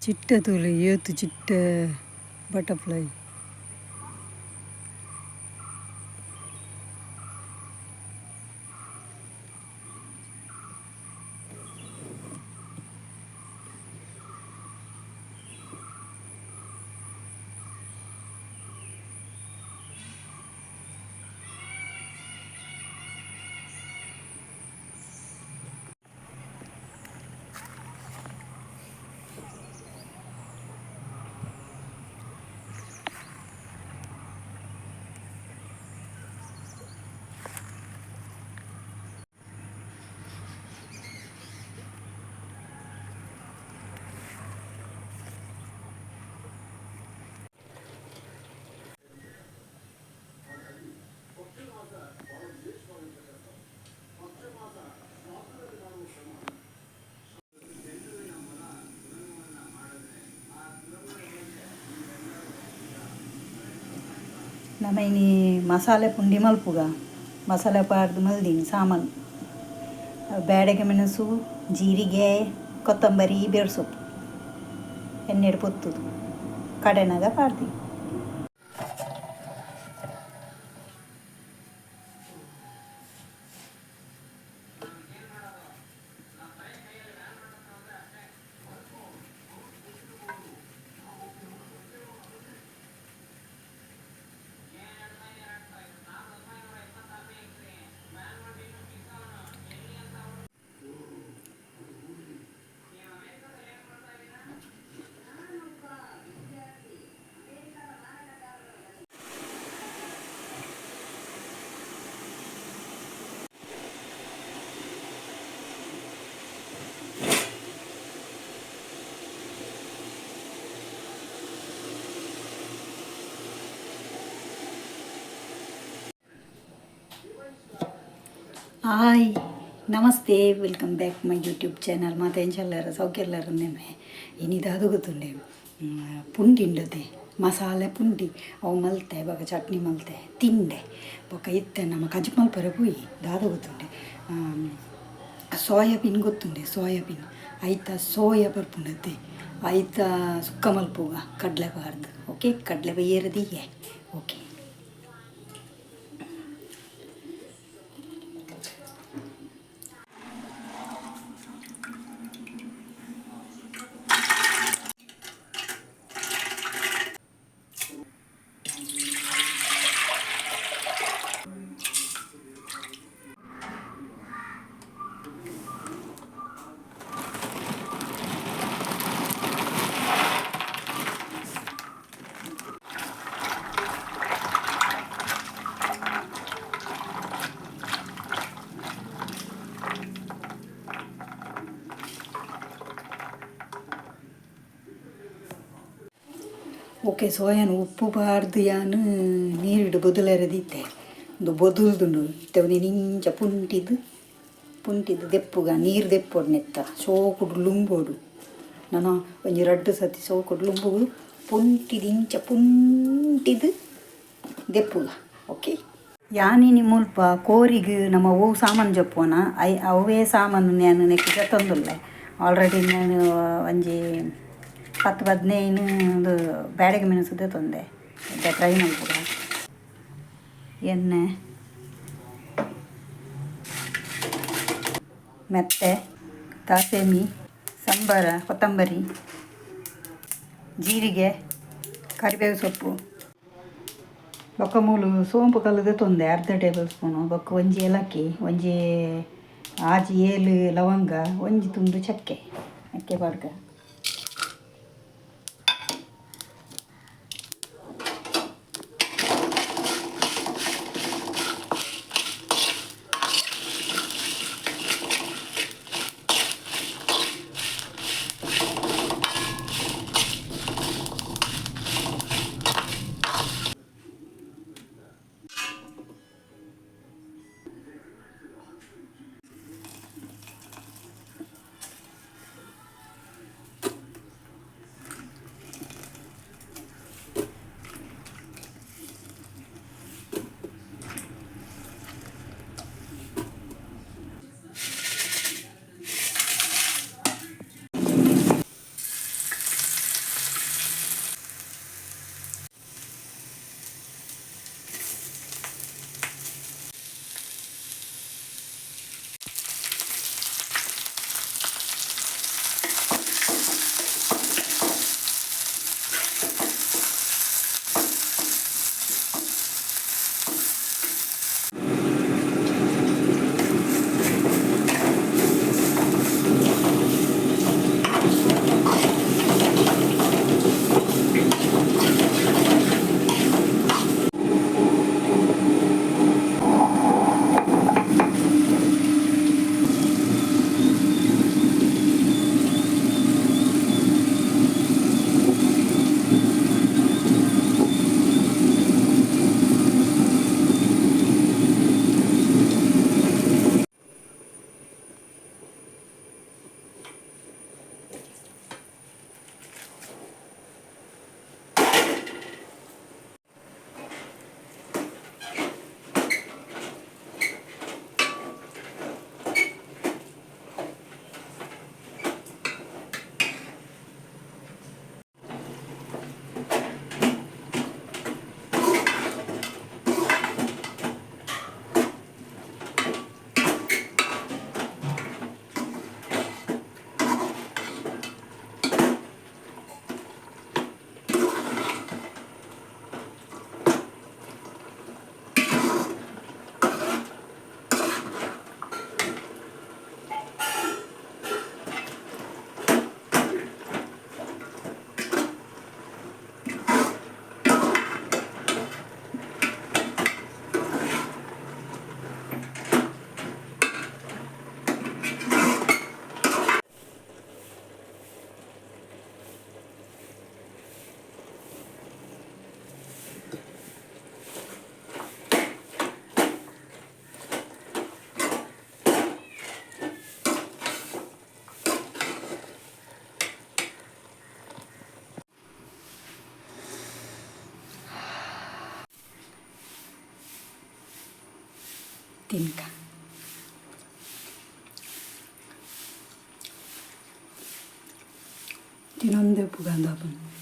ಚಿಟ್ಟೆ ತೂಲೆ ಏತ್ ಚಿಟ್ಟೆ ಬಟರ್‌ಫ್ಲೈ. ನಮ ಇನಿ ಮಸಾಲೆ ಪುಂಡಿ ಮಲ್ಪುಗ ಮಸಾಲೆ ಪಾಡ್ದು ಮಲ್ದಿನಿ ಸಾಮಾನು ಬ್ಯಾಡಗೆ ಮೆಣಸು, ಜೀರಿಗೆ, ಕೊತ್ತಂಬರಿ, ಬೇರು ಸೊಪ್ಪು ಎಣ್ಣೆಡ್ ಪೊತ್ತುದು ಕಡೆನಾಗ ಪಾಡ್ದಿ. ಹಾಯ್, ನಮಸ್ತೆ, welcome back my YouTube channel. ಮಾತ ಎಂಚಲ್ಲಾರ ಸೌಖ್ಯಲ್ಲಾರ ನೇಮೆ. ಇನಿ ದಾದ ಗೊತ್ತುಂಡೆ? ಪುಂಡಿ ಉಂಡತೆ, ಮಸಾಲೆ ಪುಂಡಿ. ಅವು ಮಲ್ತೆ ಬೊಕ ಚಟ್ನಿ ಮಲ್ತೆ ತಿಂಡೆ. ಬೊಕ ಇತ್ತೆ ನಮ ಕಜಿಪು ಮಲ್ಪರೆ ಪೋಯಿ. ದಾದ ಗೊತ್ತುಂಡೆ? ಸೋಯಾಬೀನ್ ಗೊತ್ತುಂಡೆ? ಸೋಯಾಬೀನ್ ಐತ ಸೋಯಾ ಬರ್ಪುಂಡತೆ, ಐತ ಸುಕ್ಕ ಮಲ್ಪುಗ ಕಡಲೆ ಪಾಡ್ದು. ಓಕೆ, ಕಡಲೆ ಬೇಯ್ಯೆರೆ ದೀಯೆ. ಓಕೆ. ಓಕೆ, ಸೋಯಾನ್ ಉಪ್ಪು ಪಾಡ್ದು ಯಾನ್ ನೀರಿಡು ಬೊದುಲೆರೆ ದೀತೆ. ಉಂದು ಬೊದುಲ್ದುಂಡು. ಇತ್ತೆ ಒಂಜಿ ಇಂಚ ಪುಂಟಿದ್ ಪುಂಟಿದ್ ದೆಪ್ಪುಗ. ನೀರು ದೆಪ್ಪೊಡು ನೆತ್ತ, ಸೋಕುಡು ಲುಂಬೋಡು. ನನ ಒಂಜಿ ರಡ್ಡ್ ಸತಿ ಸೋಕುಡು ಲುಂಬುಗು ಪುಂಟಿದ್ ಇಂಚ ಪುಂಟಿದ್ ದೆಪ್ಪುಗ. ಓಕೆ, ಯಾನಿನಿ ಮುಲ್ಪ ಕೋರಿಗ್ ನಮ ಒವು ಸಾಮಾನು ಜಪ್ಪುವನ, I ಅವೇ ಸಾಮಾನು ಯಾನ್ ನೆಕ್ಕ್ ಜತ್ತೊಂದುಲ್ಲೆ. ಆಲ್ರೆಡಿ ನಾನು ಒಂಜಿ 10 15 ಉಂದು ಬ್ಯಾಡಗಿ ಮೆಣಸು ದೆತೊಂದೆ, ಟ್ರೈ ಮಲ್ಪುಗ. ಎಣ್ಣೆ, ಮೆತ್ತೆ, ದಾಸೆಮಿ, ಸಂಬರ, ಕೊತ್ತಂಬರಿ, ಜೀರಿಗೆ, ಕರಿಬೇವು ಸೊಪ್ಪು. ಬೊಕ್ಕ ಮೂಲು ಸೋಂಪು ಕಲ್ಲು ದೆತೊಂದೆ ಅರ್ಧ ಟೇಬಲ್ ಸ್ಪೂನು. ಬೊಕ್ಕ ಒಂಜಿ ಏಲಕ್ಕಿ, ಒಂಜಿ ಆಜಿ ಏಳು ಲವಂಗ, ಒಂಜಿ ತುಂಡು ಚಕ್ಕೆ ಅಕ್ಕೆ ಪಾಡ್ಕ. ತಿನ್ಕ. ತಿನೊಂದೆ ಉಪ್ಪುಗ ಅಂದಾಪುಂಡು.